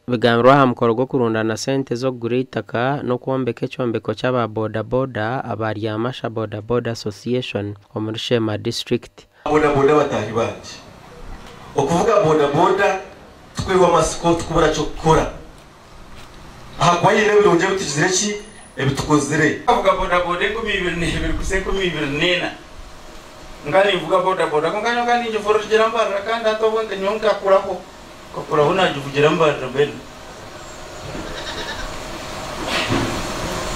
Bigambirwe aha mukoro gw'okurundana sente z'okugura eitaka n'okwombeka ekyombeko ky'aba boda boda aba Ryamasha Boda Boda Association omuri Sheema disiturikiti. Boda boda bataahi bangye, okuvuga boda boda tikwihwa matsiko, tikubura ky'okukora ahakuba haine ebirungi ebi tugizire ki ebi tukozire. Nkavuga boda boda 2002 kuhitsya 2004 nka ninvuga boda boda kwonka nyowe nka ningivugira Mbarara kandi hati obwe nyowe nkakuraho. Nkakuraho naagivugira Mbarara mbwenu.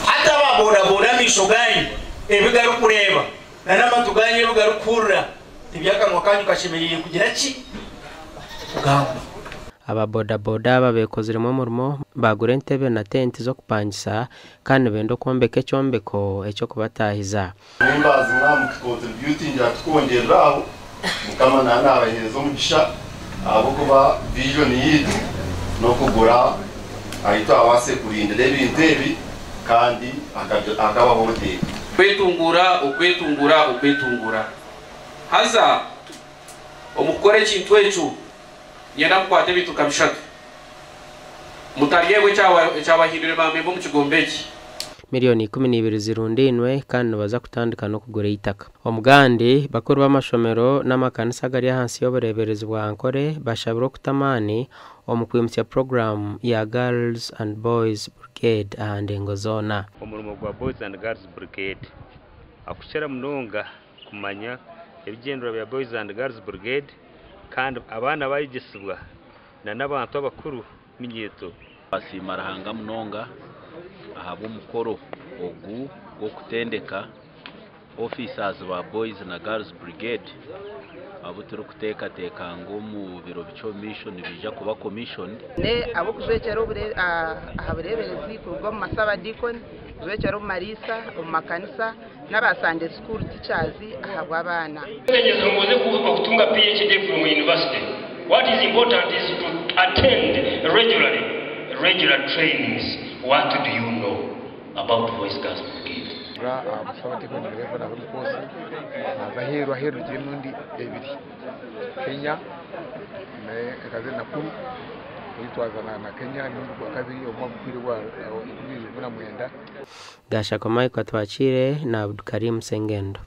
Hati aba bodaboda amaisho gaanyu ebi garikureeba na n'amatu gaanyu ebi garikuhurira tibyo akanwa kaanyu kashemereire kugira ki? Kugamba. Aba bodaboda aba beekoziremu omurimo baagura entebe na tenti z'okupangisa kandi nibenda okwombeka ekyombeko eky'okubataahiza. Members mwaba mutucontributingira tukwongyerera aho, Mukama naaba naabaheereza omugisha ahabw'okuba vision yaitu n'okugura ahu twabaase kurindira ebintu ebi kandi hakabaho obuteeka. Okwetunguura, okwetunguura, okwetunguura. Haza omu kukora ekintu ekyo, niinyenda mukwate ebintu nka bishatu. Mutaryebwa ekyabahindwire baamemba omu kigombe eki. Milioni 12 zirundainwe kandi nibaza kutandika n'okugura eitaka. Omugandi, bakuru b'amashomero n'amakanisa agari ahansi y'obureeberezi bwa Ankole bashabirwe okuta amaani omu kwimutsya puroguraamu ya Girls and Boys Brigade aha ndengo zoona. Omurimo gwa Boys and Girls Brigade akukira munonga kumanya ebigyendererwa bya Boys and Girls Brigade kandi abaana bayegyesibwa na n'abantu abakuru minyeeto. Twasiima Ruhanga munonga ahabw'omukoro ogu gw'okutendeka ofiisaazi ba Boys na Girls Brigade abu turikuteekateeka ngu omu biro bikye omu maisho nibaija kuba commissioned. Ab'okujwekyera aha bureeberezi kuruga omu masabadiikoni, kujwekyera omu mariisa, omu makanisa n'aba Sunday school teachers ahabw'abaana. Okutunga PhD from university. What is important is to attend regularly regular trainings. What do you know about Voice Girls Brigade? Aha busabadiikoni level naaza omu koosi naaza aheeru, aheeru ngiire emirundi ebiri, Kenya nkaza Nakuru reero twaza na Kenya omurundi gwa kabiri omwaka oguhweire gwa 2019. Gashakwa Michael Atwakiire na Abdukarim Sengendo.